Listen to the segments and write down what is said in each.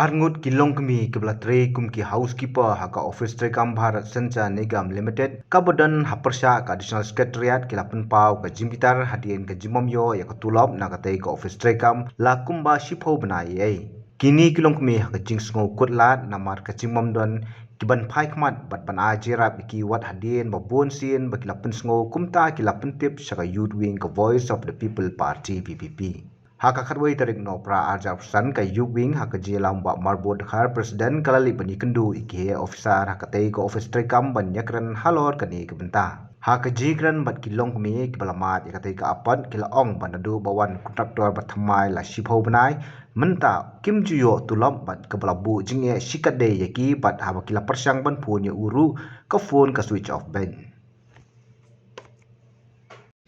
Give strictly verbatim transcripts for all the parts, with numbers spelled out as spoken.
Arngut ki longkmie kiba la trei kum ki housekeeper ha ka office treikam Bharat Sanchar Nigam Limited kaba don ha pyrshah ka Additional Secretariat ki la pynpaw ka jingbitar hadien ka jingbym ïoh ïa ka tulop na katei ka office treikam la kumba shiphew bnai ei. Kine ki longkmie ha ka jingsngew kut lad namar ka jingbym don kiban phai khmat bad ban ai jingïarap ïa ki wat hadien ba bun sien ba ki la pynsngew, kumta ki la pyntip sha ka Youth Wing ka Voice of the People Party, V P P. Ha ka khatwei tarik Nohprah arhajar arphew san, ka Youth Wing ha ka jingïalam u Bah Marbud Dkhar, President, ka la leit ban ïakynduh ïa ki heh officer ha katei ka office treikam ban ïakren halor kane ka bynta. Ha ka jingkren bad ki longkmie kiba la mad ïa katei ka apot, ki la ong ba naduh ba wan kontraktor ba thymmai la shiphew bnai mynta kim ju ïoh tulop bad kaba la buh jingeh shikatdei ïa ki bad haba ki la pyrshang ban phone ïa u ruh ka phone ka switch off beit.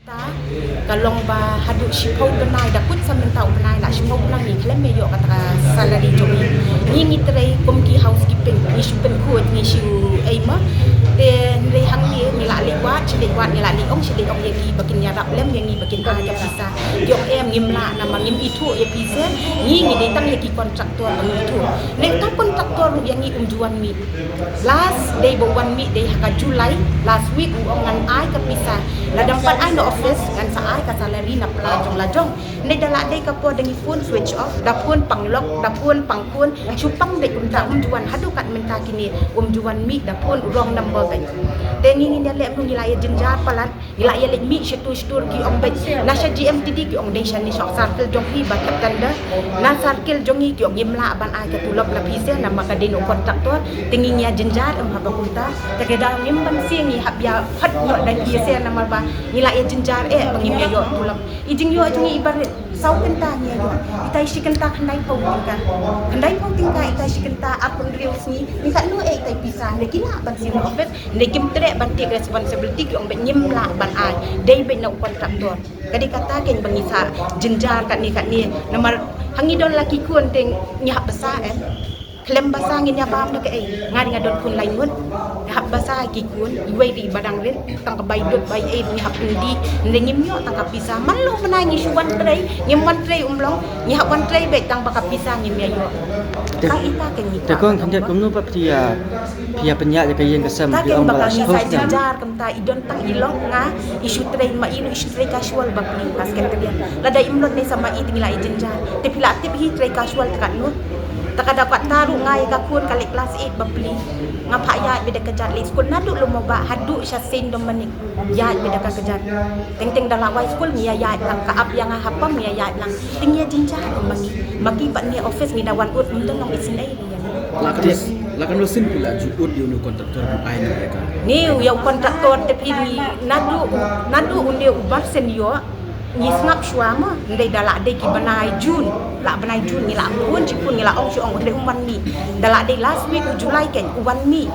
Ta, ka long ba haduh shiphew bnai, da kut sa mynta u bnai, la shiphew bnai ngi khlem ïoh kata ka salary jong ngi. Ngi ngi trei kum ki housekeeping, ngi shu pynkhuid, ngi shu ei ma. Te hynrei hangne ngi la leit wad, shi leit wad, ngi la leit ong, shi leit ong ïa ki ba kin ïarap lem ïa ngi ba kin ai ka pisa. Ki ong em, ngim lah namar ngim ithuh ïa phi seh, ngi ngi dei tang ïa ki kontraktor ba ngi ithuh. Nangta kontraktor ruh ïa ngi um ju wan mih. Last dei ba u wan mih dei ha ka July, last week u ong ngan ai ka pisa. Lada ym pat ai na office ngan sa ai ka salary na pla jong la jong. Nangta da lah dei ka por da ngi phone switch off, da phone pang lock, da phone pang phone, shu pang beit kumta um ju wan haduh kat mynta kine, um ju wan mih, da phone u wrong number beit. Te ngi ngin ïaleh kumno, ngi la ïa jynjar palat. Ngi la ïa leit mih shatu shatu ruh ki ong beit. Na sha G M T D ki ong dei shane sha circle jong phi ba thep tender. Na circle jong ngi ki ong ngim lah ban ai ka tulop na phi seh namar ka dei na u kontraktor. Te ngi ngi ïa jynjar em haba kumta. Te ka dei ngim ban sngewthuh, ngi hap ïa phah noh da ki seh namar ba ngi la ïa jynjar eh ba ngim ïa ïoh tulop. I jingïoh jong ngi i barit saw kynta ngi ïa ïoh. Itai shi kynta khyndaiphew tyngka. Khyndaiphew tyngka itai shi kynta, arphew hynriew sngi. Ngi katno eh itai pisa. Ngi ki lah ban siew na office. Ngi kim treh ban take responsibility, ki ong beit ngim lah ban ai. Dei beit na u kontraktor. Ka dei kata kein ba ngi sa jynjar katne katne. Namar ha ngi don la ki khun te ngi hap basa eh. Khlem basa ngin ïa bam da kaei. Nga dei nga don khun lai ngut. Hap basa ki khun. Iwei dei ba dang rit. Tang ka bai dud bai ei ngi hap pyndih. Ngi ngim ïoh tang ka pisa. Man la u bnai ngi shu wan trei. Ngim wan trei um long. Ngi hap wan trei beit tang ba ka pisa ngim ïa ïoh. Te, ka ita ka ngi te ka kong ka khyndiat kumno ba phi ïa, phi ïa pynïaid ïa ka ïing ka sem, ta ki ong ba la shiphew snem. Jynjar kumta i don tang i long nga, i shu trei ma i ruh i shu trei casual ba phi ka secretary. Lada im long ne sa ma i te ngi la i jynjar. Te phi la tip hi trei casual te katno. Te ka da kata ruh nga ïa ka khun ka leit class eight ba phi. Nga phah ïaid beit da ka kjat leit skul naduh lum ba haduh sha Saint Dominic. Ïaid beit da ka kjat. Teng teng da la wai skul ngi ïa ïaid lang, ka ap ïa nga ha pam ngi ïa ïaid lang. Te ngi ïa jynjar ma ngi. Ma ki pat ngi office ngi da wan ud, ym don long isynei ïa ngi. La kan, la kan ruh sien phi la ju ud ïa une u kontraktor ban ai noh ïa ka. Ngi ïa u kontraktor te phi ngi naduh, naduh une u bar sien ïoh. Ngi sngap shuwa mo, ndei da la dei ki bnai June, la bnai June ngi la phone shi phone ngi la ong shi ong u dei um wan mih. Da la dei last week u July kein u wan mih.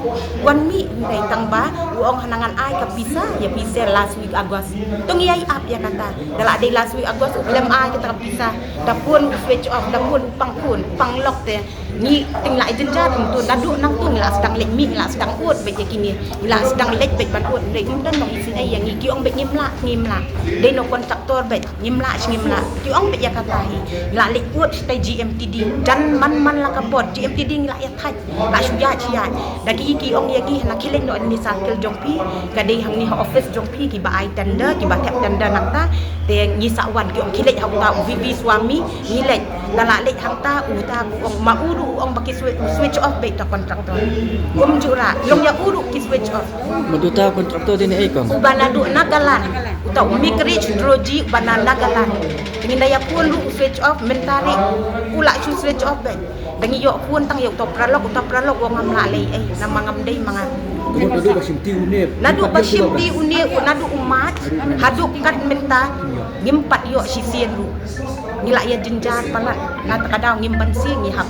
Wan mih ndei tang ba u ong hana ngan ai ka pisa ïa pisa last week August. To ngi ïa ap ïa kata. Da la dei last week August u khlem ai kata ka pisa. Da phone u switch off, da phone u pang phone, u pang lock te. Ngi te ngi la jynjar kumto, naduh nangto ngi la sdang leit mih, ngi la sdang ud beit ïa kine, ngi la sdang leit beit ban ud, ndei ym don long isynei ïa ngi, ki ong beit ngim lah, ngim lah. Dei na u kontraktor beit, ngim lah, ngim lah. Ki ong beit ïa kata hi. Ngi la leit ud shatai G M T D. Jan man man la ka bor G M T D ngi la ïa thait. La shu ïaid shu ïaid. Da ki ki ong ïa ngi na khie leit noh na circle jong phi. Ka dei hangne ha office jong phi kiba ai tender, kiba thep tender nangta. Te ngi sa wan ki ong khie leit ha uta u V V Swami, ngi leit. Da la leit hangta uta u ong ma u ruh u ong ba ki swi-, switch off beit ta kontraktor. Kumjuh ruh long ïa u ruh ki switch off. Ma uta kontraktor dei na ei kong? Uba naduh Nagaland. Uta u Mikri Chudroji uba na Nagaland. Te ngin da ïa phone ruh u switch off, mynta ruh u la shu switch off beit. Da ngi ïoh phone tang ïa uta u paralok, uta u paralok u ong ngam lah lei ei, namar ngam dei ma nga. Naduh ba shimti une, naduh ba shimti une, naduh u March haduh kat mynta ngim pat ïoh shisien ruh. Ngi la ïa jynjar palat, na kata ka daw ngim banse ngi hap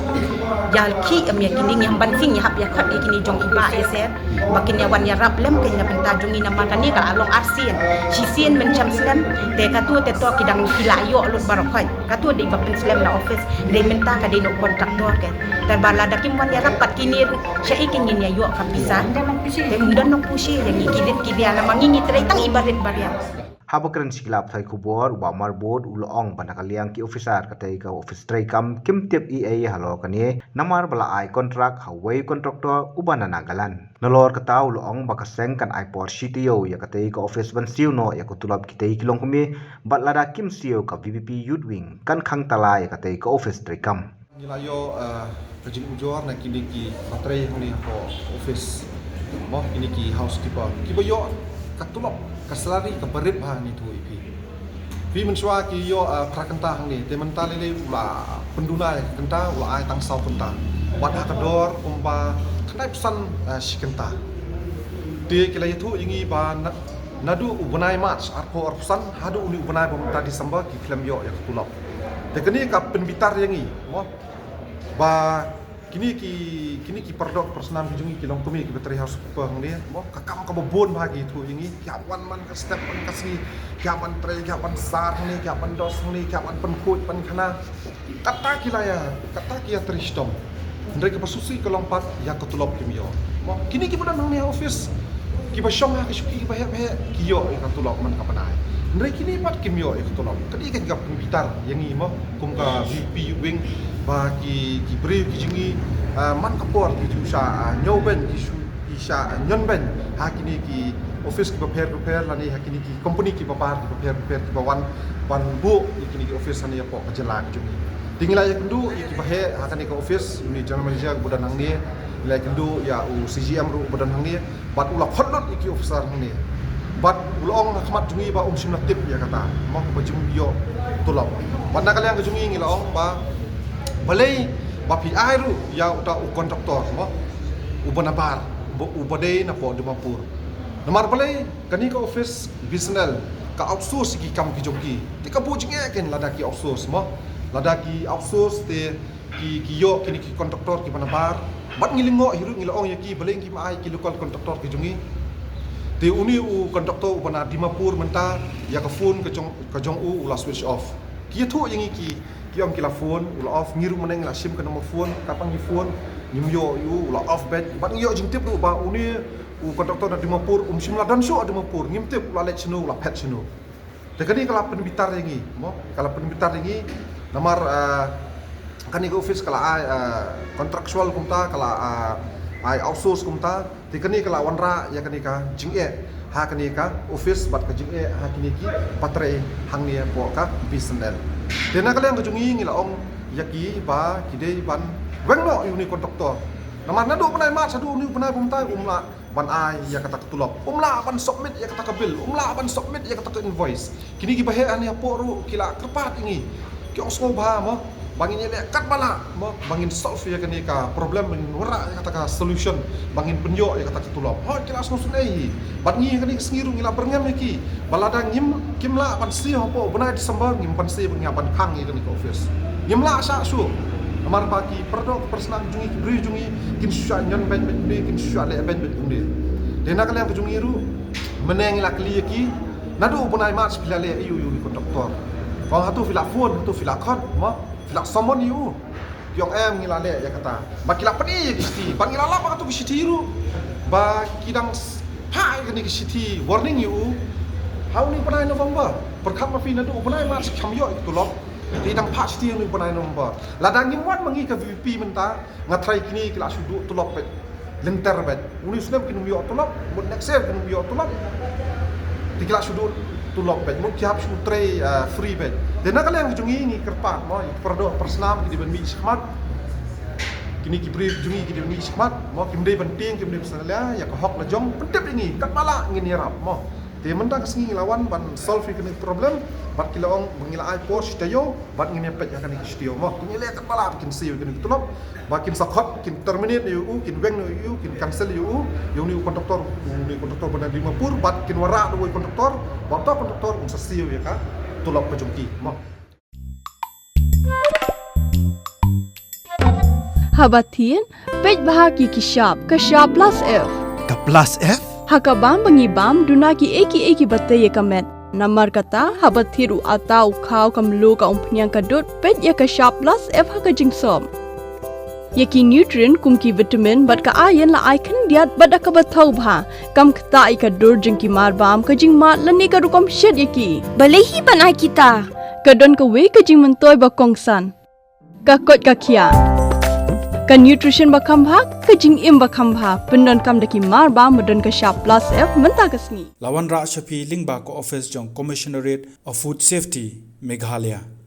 ïa khih em ïa kine, ngim banse ngi hap ïa khot ïa kine jong i Bah Yasser ba kin ïa wan ïarap lem kein na bynta jong ngi namar kane ka la long arsien. Shisien mynshem slem te kato te to ki dang ki la ïoh lut baroh khoit. Kato dei ba pynslem na office, dei mynta ka dei na u kontraktor kein. Te ba lada kim wan ïarap pat kine ruh, shaei kein ngin ïa ïoh ka pisa. Te ym don nongpyni shisha ïa ngi ki rit ki ria namar ngi ngi trei tang i barit baria. Haba kren sha ki lad pathai khubor, u Bah Marbud u la ong ba na ka liang ki officer katei ka office treikam kim tip ei ei halor kane, namar ba la ai kontrak ha uwei u kontraktor uba na Nagaland. Nalor kata u la ong ba ka seng kan ai por shi taïew ïa katei ka office ban siew noh ïa ka tulop kitei ki longkmie, bad lada kim siew ka VPP Youth Wing kan khang tala ïa katei ka office treikam. Ngi la ïoh, eh, ka jingujor na kine kiba trei hangne hapoh office. Mo, kine ki housekeeper. Kiba ïoh ka tulop, ka salary, kaba rit bha ngi ïathuh ïa phi. Phi mynshuwa ki ïoh, eh, phra kynta hangne. Te mynta lei lei u la pynduna ïa ka kynta, u la ai tang saw kynta. Wat ha ka dor kumba khyndai phew san, eh, shi kynta. Te ki la ïathuh ïa ngi ba na, naduh u bnai March arphew arphew san haduh une u bnai ba mynta December ki khlem ïoh ïa ka tulop. Te kane ka pynbitar ïa ngi, mo. Ba kine ki, kine ki para doh para snam ki jong ngi ki longkmie kiba trei housekeeper hangne, mo, ka kam kaba bun bha ki ïathuh ïa ngi, ki hap wan man ka step man ka sngi, ki hap ban trei, ki hap ban sar hangne, ki hap ban dos hangne, ki hap ban pynkhuid pynkhana. Kata ki la ïa, kata ki ïa trei shitom. Hynrei kaba sngewsih ka long pat ïa ka tulop kim ïoh. Mo, kine kiba don hangne ha office, kiba shong ha ki shuki kiba heh heh, ki ïoh ïa ka tulop man ka bnai. Hynrei kine pat kim ïoh ïa ka tulop. Kane ka jingbitar ïa ngi, mo, kum ka VPP Youth Wing, ba ki, ki briew ki jong ngi, ah, man ka por ki ju shah, ah, ñiewbeiñ, ki shu, ki shah, ah, ñiewbeiñ ha kine ki office kiba pher bapher lane ha kine ki company kiba bar kiba pher bapher kiba wan ban buh ïa kine ki office hangne hapoh ka jylla ka jong ngi. Te ngi la ïakynduh ïa kiba heh ha kane ka office, une u general manager ba don hangne, ngi la ïakynduh ïa u CGM ruh ba don hangne, bad u la khot lut ïa ki officer hangne. Bad u la ong ha khmat jong ngi ba um shym la tip ïa kata, mo, kaba jingïoh tulop. Bad na ka liang ka jong ngi ngi la ong ba balei ba phi ai ruh ïa uta u contractor, mo, uba nabar, uba, uba dei napoh Dimapur. Namar balei kane ka office BSNL ka outsource ki kam ki jong ki. Te ka buh jingeh kein lada ki outsource, mo. Lada ki outsource te ki, ki ïoh kine ki contractor kiba nabar. Bad ngi lyngngoh hi ruh, ngi la ong ïa ki balei kim ai ki local contractor ki jong ngi. Te une u contractor uba na Dimapur mynta ïa ka phone ka jong, ka jong u u la switch off. Ki ïathuh ïa ngi ki, ki ong ki la phone u la off, ngi ruh mynne ngi la shim ka number phone, katba ngi phone ngim ïoh ïa u, u la off beit. Bad ngi ïoh jingtip ruh ba une u contractor na Dimapur um shym la don shuh ha Dimapur, ngim tip u la leit shano, u la phet shano. Te kane ka la pynbitar ïa ngi, mo, ka la pynbitar ïa ngi, namar, ah, kane ka office ka la ai, ah, contractual kumta, ka la, ah, ai outsource kumta, te kane ka la wanrah ïa kane ka jingeh ha kane ka office bad ka jingeh ha kine kiba trei hangne hapoh ka BSNL. Te na ka liang ka jong ngi ngi la ong ïa ki ba ki dei ban weng noh ïa une u contractor. Namar naduh u bnai March haduh une u bnai ba mynta um lah ban ai ïa kata ka tulop. Um lah ban submit ïa kata ka bill. Um lah ban submit ïa kata ka invoice. Kine kiba heh hangne hapoh ruh ki la kyrpad ïa ngi. Ki ong sngewbha mo ba ngin ïaleh katba lah mo ba ngin solve ïa kane ka problem, ba ngin wanrah ïa kata ka solution, ba ngin pynïoh ïa kata ka tulop. Hooid, ki la sngewsynei hi. Bad ngi ha kane ka sngi ruh ngi la byrngem ïa ki ba lada ngim, kim lah ban siew hapoh u bnai December, ngim banse ba ngi hap ban khang ïa kane ka office. Ngim lah shah shuh. Namar ba ki para doh para snam jong ngi, ki briew jong ngi kin shu shah ñiewbeiñ beit kumne, kin shu shah lehbeiñ beit kumne. Te na ka liang ka jong ngi ruh mynne ngi la kylli ïa ki, naduh u bnai March phi la leh ïa u, ïa une u contractor? Ong hato phi la phone, hato phi la khot mo, phi la summon ïa u? Ki ong em, ngi la leh ïa kata. Bad ki la pyni ïa ki shithi, bad ngi la lap ha kato ka shithi ruh ba ki dang s-, phah ïa kane ka shithi warning ïa u ha une u bnai November. Pyrkhat ma phi, naduh u bnai March kim ïoh ïa ka tulop, te ki dang phah shithi ha une u bnai November. Lada ngim wan ma ngi ka VPP mynta, nga tharai kine ki la shu duh tulop beit lynter beit. Une u snem kin ym ïoh tulop, mut next year kin ym ïoh tulop. Te ki la shu duh tulop beit, mut ki hap shu trei, ah, free beit. Te na ka liang ka jong ngi ngi kyrpad mo, ïa ki para doh para snam ki dei ban mih shakhmat. Kine ki briew jong ngi ki dei ban mih shakhmat mo, kim dei ban tieng, kim dei ban salia ïa ka hok la jong, pyntip ïa ngi katba lah ngin ïarap mo. Te mynta ka sngi ngi la wan ban solve ïa kane ka problem, bad ki la ong ba ngi la ai por shi taïew bad ngin ïa peit ha kane ka shi taïew mo. Te ngi leh katba lah ba kin siew ïa kane ka tulop, ba kin sa khot, kin terminate ïa u, kin weng ïa u, kin cancel ïa u, ïa une u contractor, une u contractor ba na Dimapur, bad kin wanrah da uwei u contractor ba uta u contractor un sa siew ïa ka tulop ka jong ki mo. Haba thied, peit bha ki ki shap, ka Shap Plus F. Ka Plus F? Ha ka bam ba ngi bam, duna kiei kiei kiba tei ïa ka met. Namar kata, haba thied u atta, u khaw, ka mluh, ka umphniang, ka dud, peit ïa ka Shap Plus F ha ka jingsop. Ïa ki nutrient kum ki vitamin bad ka iron la ai khyndiat bad da kaba thaw bha. Kam ktah ïa ka dur jong ki marbam, ka jingmad lane ka rukom shet ïa ki. Balei hi ban ai kita? Ka don kawei ka jingmyntoi ba kongsan. Ka koit ka khiah. Ka nutrition ba kham bha, ka jingim ba kham bha. Pyndonkam da ki marbam ba don ka shap plus F mynta ka sngi. La wanrah sha phi lyngba ka office jong Commissionerate of Food Safety, Meghalaya.